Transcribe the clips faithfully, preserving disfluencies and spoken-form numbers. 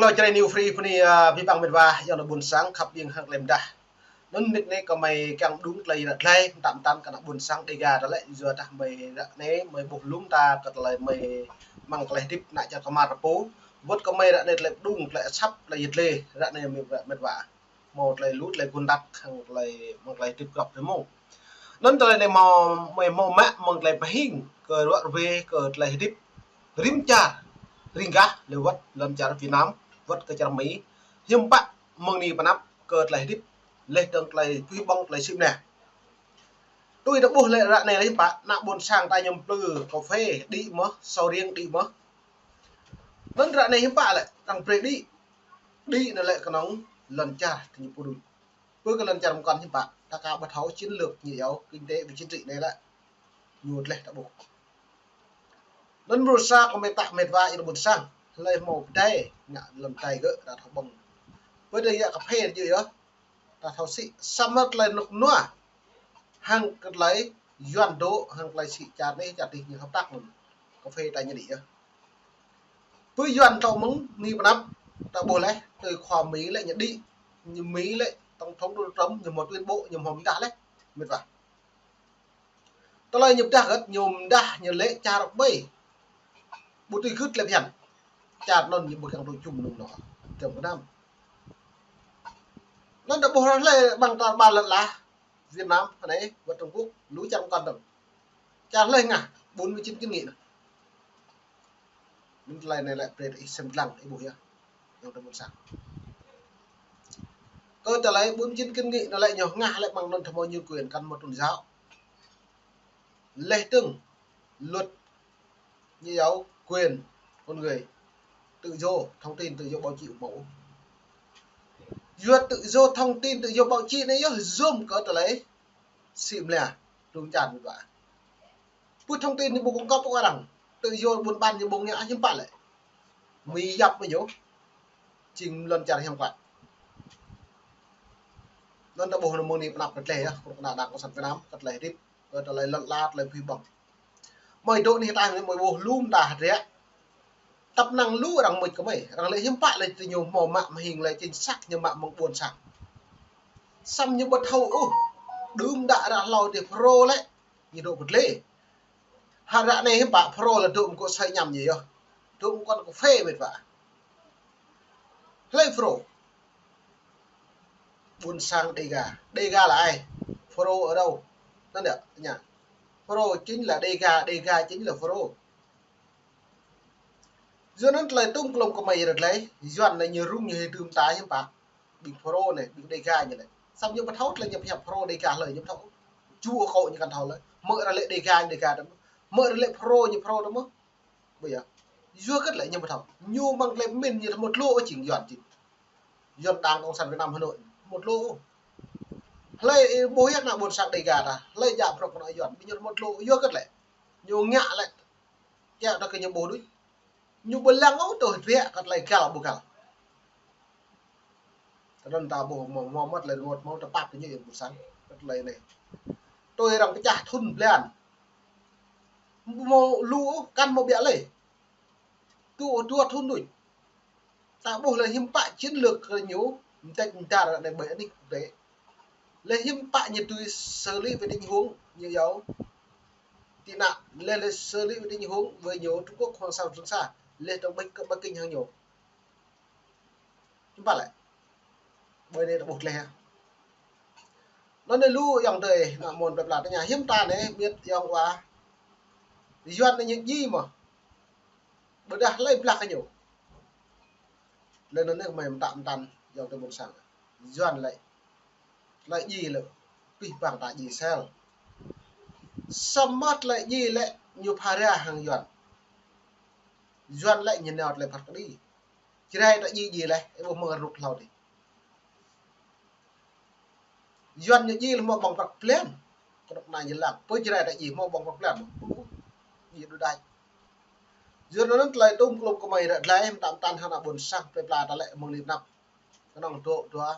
Tơlơi Jrai New Free pơ anai, ơ, abih bang met wa, ayŏng adơi ƀôn sang, khăp ƀing hăng klem dah. Anŭn mơnit anai kơmơi kiăng pơđung tơlơi ră glai, mơtam mơtam kơ ană ƀôn sang Dega tơlơi, yua dah mơi ră anai, mơi ƀuh lŏm ta kơ tơlơi mơi mơ̆ng tơlơi hơdip ană čar kơmar pô. Wơ̆t kơmơi ră anai tơlơi pơđung, tơlơi asăp, tơlơi yet lĕ, ră anai met wa, met wa. Hmâo tơlơi lu, tơlơi gun đăk, hăng tơlơi, mơ̆ng tơlơi hơdip grŏp tơmô. Anŭn tơlơi anai hmâo, mơi hmâo mă mơ̆ng tơlơi pơhing kơ ruă rơwe kơ tơlơi hơdip rĭm čar, riêng gah lĕ wơ̆t lŏn čar Việt Nam, wơ̆t kơ čar Mi. Hiư̆m pă mơ̆ng anai pơ anăp kơ tơlơi hơdip, laih dơ̆ng tơlơi pơhing ƀơ̆ng tơlơi sĭ mơnă. Tui ta ƀuh lĕ ră anai laih hiư̆m pă, ană ƀôn sang ta ñu plư kơphê đĭ mơ̆n, sô riêng đĭ mơ̆n. Anŭn ră anai hiư̆m pă lĕ, arăng brơi đĭ. Đĭ anŭn lĕ kơnơ̆ng lŏn čar ta ñu pơđuč. Pơ kơ lŏn čar mơkŏn hiư̆m pă, ta ka ƀu thâo chiến lược ñu yơh, kinh tế và chính trị anai lĕ. Ñu tơlơi ta ƀuh. Anŭn mrô sa kơmơi ta met wa ayŏng adơi ƀôn sang, hlơi hmâo pơdai, ngă lŏn pơdai gơ̆, ta thâo ƀơ̆ng. Pơ tơlơi yă kơphê ñu yơh, ta thâo sĭ, samơ̆ tơlơi rơnŭk rơnua. Hăng kơ tơlơi Yuan dŏ, hăng tơlơi sĭ čar anai, čar adih ñu hợp tác anŭn. Kơphê ta ñu đĭ yơh. Pơ Yuan thâo mơ̆ng anai pơ anăp, ta ƀuh laih, tui khua Mi lĕ ñu đĭ, ñu Mi lĕ, tổng thống Donald Trump, ñu hmâo tuyên bố, ñu hmâo mơdah laih, met wa. Tơlơi ñu pơdah gơ̆t, ñu mơdah, ñu lĕ čar ƀai. Ƀu tui gưt lĕ phiăn. Čar anŭn ñu ƀu kiăng tui čum nung nô. Trong Việt Nam. Anŭn ta ƀuh ră lĕ ƀăng ta ƀar lăt lah. Việt Nam, anai, wơ̆t Trung Quốc, lu čar mơkŏn dơ̆ng. Čar hlơi ngă, bốn mươi chín kiến nghị anŭn. Anŭn tơlơi anai lĕ brơi ih sem lăng, ih ƀuh yơh. Ayŏng adơi ƀôn sang. Kơ tơlơi bốn mươi chín kiến nghị anŭn lĕ ñu ngă lĕ mơ̆ng anŭn tơmô ñu quyền căn một tôn giáo. Laih dơ̆ng luật ñu yơh quyền con người, tự do thông tin, tự do báo chí ủng hộ. Yua tự do thông tin, tự do báo chí anai yơh yom kơ tơlơi sĭ mơnă, rung čan met wa. Pơ thông tin ñu ƀu cung cấp kơ arăng, tự do buôn bán ñu ƀu ngă hiư̆m pă lĕ. Mi yap mơ̆ ñu, jing lŏn čar hiam klă. Anŭn ta ƀuh mơ̆ng anai pơ anăp kơ tơlơi yơh, kơ ană đảng cộng sản Việt Nam, kơ tơlơi hơdip, kơ tơlơi lŏn la, tơlơi pơhing ƀơ̆ng. Mơi dŏ anai ta anai mơi ƀuh lŏm ta hơdră. Tăp năng lu arăng mŭt kơ mơi, arăng lĕ hiư̆m pă lĕ tơ ñu hmâo mă mơhing lĕ chính xác ñu mă mơ̆ng ƀôn sang. Samơ̆ ñu ƀu thâo ôh, đưm đă ră hlâo tơ Phrô lĕ, ñu dŏ pơdlê. Hă ră anai hiư̆m pă Phrô lĕ dŏ mơ̆ng kơ sa añăm ñu yơh. Dŏ mơ̆ng kơnuk kơphê met wa. Hlơi Phrô? Ƀôn sang Dega. Dega là ai? Phrô ở đâu? Anŭn yơh, ñu. Phrô chính là Dega, Dega chính là Phrô. Yua anŭn tơlơi tŭm klôm kơmơi ră glai, Yuan anai ñu rung ñu hơdôm ta hiư̆m pă. Ƀing Phrô anai, ƀing Dega ñu lĕ. Samơ̆ ñu ƀu thâo tơlơi ñu pơhiăp Phrô Dega hlơi ñu ƀu thâo. Ju kơ ñu kăn thâo lĕ. Mơ̆ ră lĕ Dega, Dega tơ mơ̆. Mơ̆ ră lĕ Phrô ñu Phrô tơ mơ̆. Ƀu yơh. Yua hơget lĕ ñu ƀu thâo. Ñu mơ̆ng tơlơi pơmĭn ñu hmâo tơlơi ôh jing Yuan jing. Yuan đảng cộng sản Việt Nam Hà Nội hmâo tơlơi ôh. Hlơi ih ƀuh yơh ană ƀôn sang Dega ta. Hlơi djă brŏk kơ ană Yuan. Ƀing ñu hmâo tơlơi ôh. Yua hơget lĕ. Ñu ngă lĕ. Kiăng ta kơ ñu ƀuh đôč. Ñu ƀu lăng ôh tơlơi hơdră kơ tơlơi găl ƀu găl. Tơdơi ta ƀuh hmâo, hmâo mơ̆ tơlơi rơngot hmâo tơpă tơ ñu ayŏng ƀôn sang. Kơ tơlơi anai. Tui arăng pơčah thun blan. Hmâo lu ôh, kăn hmâo ƀiă lĕ. Dua, dua thun đôč. Ta ƀuh lĕ hiư̆m pă chiến lược kơ ñu, mơtĕk mơdar anai ƀơi anih quốc tế. Lĕ hiư̆m pă ñu tui xử lý với tình huống ñu yơh. Tị nạn, lĕ, lĕ xử lý với tình huống với ñu Trung Quốc, Hoàng Sa, Trường Sa. Lĕ trong Bắc, Bắc Kinh hăng ñu. Hiư̆m pă lĕ. Ƀơi anai ta ƀuh tơlơi. Anŭn anai lu ayŏng adơi, ană mơnuih plơi pla tơña hiư̆m ta anai, ƀiă ayŏng wa. Yuan anai ñu djai mơ̆n. Ƀôdah hlơi blah kơ ñu. Lĕ anŭn anai kơmơi mơtă mơtăn, ayŏng adơi ƀôn sang. Yuan lĕ. Tơlơi djai lĕ. Pih pang ta djai sel. Samơ̆ tơlơi djai lĕ ñu phara hăng Yuan. Yuan lĕ ñu nao tơlơi phat kơđi. Jrai ta djai djai lĕ, ih ƀuh mơ̆ng rơnŭk hlâo adih. Yuan ñu djai lĕ hmâo ƀơ̆ng prăk blan. Kơnuk kơna ñu lăng. Pơ Jrai ta djai hmâo ƀơ̆ng prăk blan. Djai đu đač. Yua anŭn tơlơi tŭm klôm kơmơi ră glai, mơtam mơtăn hăng ană ƀôn sang plơi pla ta lĕ mơ̆ng anai pơ anăp. Kơnơ̆ng dŏ dua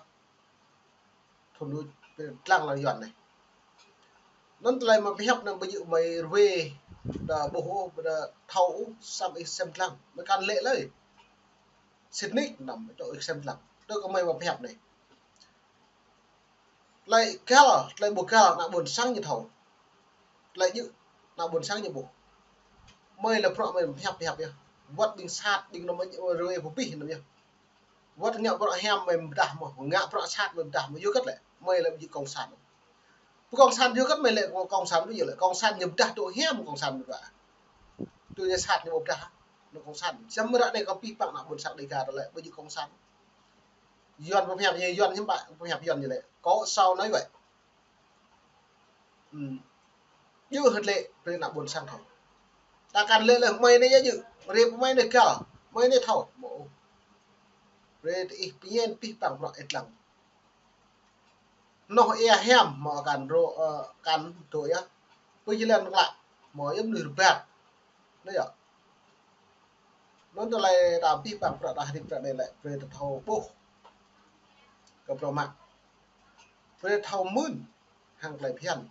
thun đôč pơ̆ lăng lăng Yuan anai. Anŭn tơlơi mơi pơhiăp anŭn ƀu djơ̆ mơi rơwe, ƀôdah ƀuh ôh, ƀôdah thâo ôh, samơ̆ ih sem lăng. Mơi kăn lĕ lơi. Sĭt nik năm, čô ih sem lăng. Tơ kơ mơi ƀă pơhiăp anai. Tơlơi găl, tơlơi ƀu găl, ană ƀôn sang ñu thâo. Tơlơi djơ̆, ană ƀôn sang ñu ƀuh. Mơi lĕ bruă mơi pơhiăp, pơhiăp yơh. Wơ̆t ƀing sat, ƀing anŭn mơi rơwĕ pơpih anŭn yơh. Wơ̆t ngă bruă hiam mơi pơdah mơ̆, ngă bruă sat mơi pơdah mơ̆, yua hơget lĕ, mơi lĕ ƀu djơ̆ kông sản. Pơ kông sản yua hơget mơi lĕ kông sản ƀu djơ̆ lĕ, kông sản ñu pơdah tŭ hiam kông sản mơi ƀă. Tŭ ñu sat ñu ƀu pơdah, anŭn kông sản. Samơ̆ ră anai kâo pih păng ană ƀôn sang Đêga ră lĕ, ƀu djơ̆ kông sản. Yuan pơhiăp ñu, Yuan hiư̆m pă pơhiăp Yuan ñu lĕ. Kâo sâo nói vậy. Ư. Djơ̆ hơget lĕ, brơi ană ƀôn sang thâo. Ta kăn lĕ lĕ mơi anai yơh djơ̆, brơi mơi anai găl, mơi anai thâo. Mơ̆. Brơi tơ ih pơñen pih păng bruă ih lăng. Noh ia hiam mơ̆ kăn rô, ơ, kăn dŏ yơh. Pơ jơlan klă, mơ̆ yơh mơnuih rơbat. Anai yơh. Anŭn tơlơi ta pih păng bruă ta hơdip ră anai lĕ, brơi ta thâo ƀuh. Kơ bruă mă. Brơi thâo mưn, hăng tơlơi phiăn.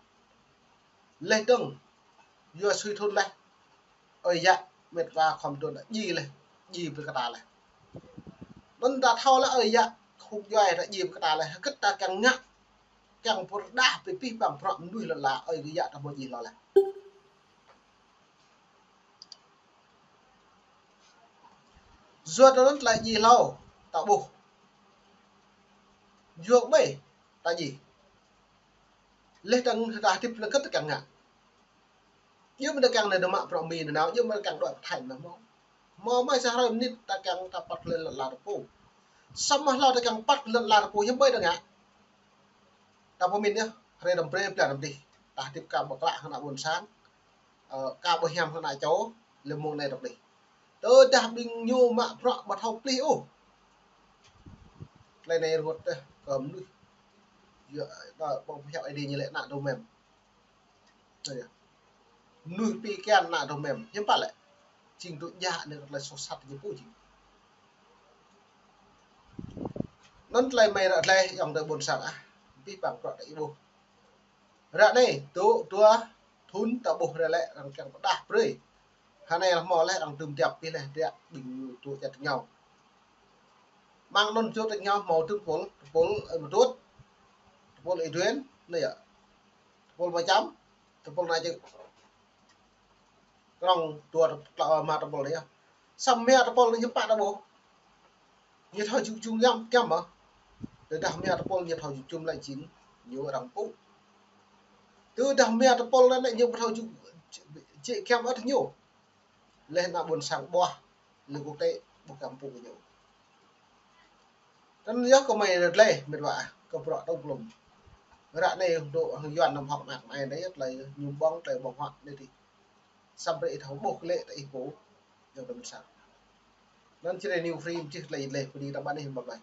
Laih dơ̆ng, yua sui thun laih. Ơi yă, mĕt wa khŏm dŏ ană djai laih, djai pơkă ta laih. Anŭn ta thâo laih ơi yă, khŭk djuai ta djai pơkă ta laih. Hơget ta kiăng ngă, kiăng pơrơđah pơpih păng bruă mơnuih lŏn ala, ơi yă ta ƀu djai hlâo laih. Yua anŭn tơlơi djai hlâo, ta ƀuh. Yua ƀai, ta djai. Laih dơ̆ng ta hơdip lăng kơ ta kiăng ngă. Yua mơ̆ ta kiăng anai dơ̆ng mă bruă mi anai nao, yua mơ̆ ta kiăng đuaĭ pơthai anŭn mơ̆. Mơ̆ mơi sa hrơi mơnit ta kiăng ta păt lŏn ala rơpô. Samơ̆ hlâo ta kiăng păt lŏn ala rơpô, hiư̆m ƀai ta ngă. Ta pơmĭn yơh, hrơi năm brơi blan năm dih. Ta hơdip kơ ƀu klă hăng ană ƀôn sang. Ơ, kơ ƀu hiam hăng ană čô, lĕ mông anai dŏ dih. Tơdah ƀing ñu mă bruă ƀu thâo plih ôh. Tơlơi anai rơngot tơh kơ mơnuih. Yua, ta ƀơ̆ng pơhiăp Ơi Adai ñu lĕ ană dơmem. Tơdah mơnuih pi kian ană dơmem, hiư̆m pă lĕ. Jing dŏ djă anai kơ tơlơi soh sat ñu pô jing. Anŭn tơlơi mơi ră tơlơi ayŏng adơi ƀôn sang ah. Pih păng bruă ta ih ƀuh. Ră anai, dŏ dua thun ta ƀuh ră lĕ arăng kiăng pơdah brơi. Hơnai lĕ hmâo lĕ arăng tơm tiap pih lĕ tiap ƀing ñu dŏ čăt ngao. Mơ̆ng anŭn dŏ čăt ngao hmâo tơpul, tơpul, ơ, Mơtut, tơpul Ê Duen, anai yơh. Tơpul Mơčăm, tơpul anai čơ̆. Krong dua tơpul, ơ, mă tơpul anai yơh. Samơ̆ mă tơpul anai hiư̆m pă ta ƀuh. Ñu thâo jŭm jŭm giăm, giăm mơ̆. Tơdah mă tơpul ñu thâo jŭm jŭm lĕ jing, ñu arăng pŭ. Tơdah mă tơpul anai ñu ƀu thâo jŭm, jĕ giăm ôh ñu. Laih ană ƀôn sang ƀuh, lĕ quốc tế ƀu giăm pŭ kơ ñu. Tơl yơh kơ mơi rơdleh, mĕt wa, kơ bruă tơ̆ blŭm. Ră anai dŏ hăng Yuan năm hŏk mă mơi anai yơh tơlơi ñu ƀơ̆ng tơlơi ƀơ̆ng huă anai dih. Samơ̆ ih thâo ƀuh kơ lĕ ta ih pô, yơh tơ̆ mơ̆n sang. Anŭn Jrai New Free mơčih tơlơi rơdleh, pơđi ta ƀăn ih ƀơ̆ng laih.